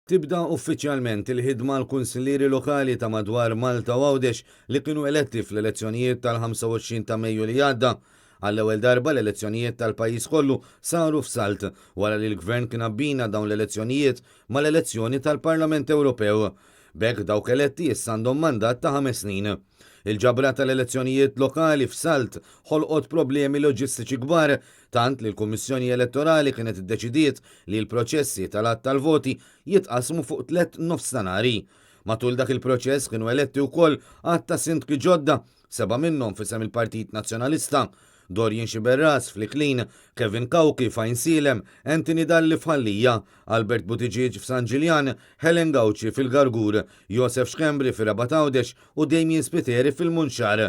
Tibda uffiċjalment il-ħidma għall-kunsillieri lokali ta' madwar Malta u Għawdex li kienu eletti fl-elezzjonijiet tal-25 ta' Mejju li għadda. Għall-ewwel darba l-elezzjonijiet tal-pajjiż kollu saru f'salt wara li l-Gvern kien abbina dawn l-elezzjonijiet mal-elezzjoni tal-Parlament Ewropew. B'hekk dawk eletti issa għandhom mandat ta' ħames snin. Il-ġabra tal-elezzjonijiet lokali f'salt ħolqot problemi loġistiċi kbar tant li l-Kummissjoni Elettorali kienet iddeċidiet li l-proċessi tal-għadd tal-voti jitqassmu fuq tlett nofstanhari. Matul dak il-proċess kienu eletti wkoll għadd ta' sindki ġodda, sebgħa minnhom f'isem il-Partit Nazzjonalista, Dorian Sciberras fl-Iklin, Kevin Cauchi f'Għajnsielem, Anthony Dalli f'Ħal Lija, Albert Buttigieg f'San Ġiljan, Helen Gauci fil-Gargur, Josef Schembri fir-Rabat Għawdex u Damien Spiteri fil-Munxar.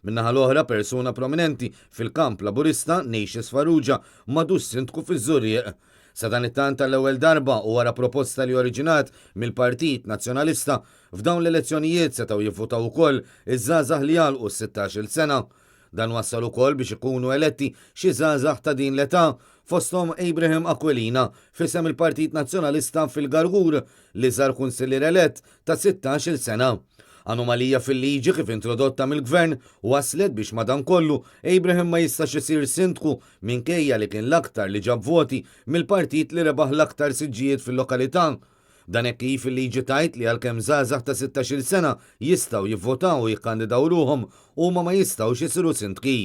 Min-naħa l-oħra, persuna prominenti fil-kamp Laburista, Natius Farrugia, m'għadux sindku fiż-Żurrieq. Sadanittant għall-ewwel darba u wara proposta li oriġinat mill-Partit Nazzjonalista, f'dawn l-elezzjonijiet setgħu jivvutaw ukoll iż-żgħażagħ li għalqu s-sittax-il sena. Dan wassal ukoll biex ikunu eletti xi żgħażagħ ta' din l-età, fosthom Abraham Aquilina f'isem il-Partit Nazzjonalista fil-Gargur, l-iżgħar kunsillier elett ta' sittax-il sena. Anomalija fil-liġi kif introdotta mill-Gvern wasslet biex madankollu Abraham ma jistax isir sindku minkejja li kien l-aktar li ġab voti mill-partit li rebaħ l-aktar siġġijiet fil-lokalità. Dan hekk kif il-liġi tgħid li għalkemm żgħażagħ ta' sittax-il sena jistgħu jivvotaw u jikkandidaw ruħhom, huma ma jistgħux isiru sindki.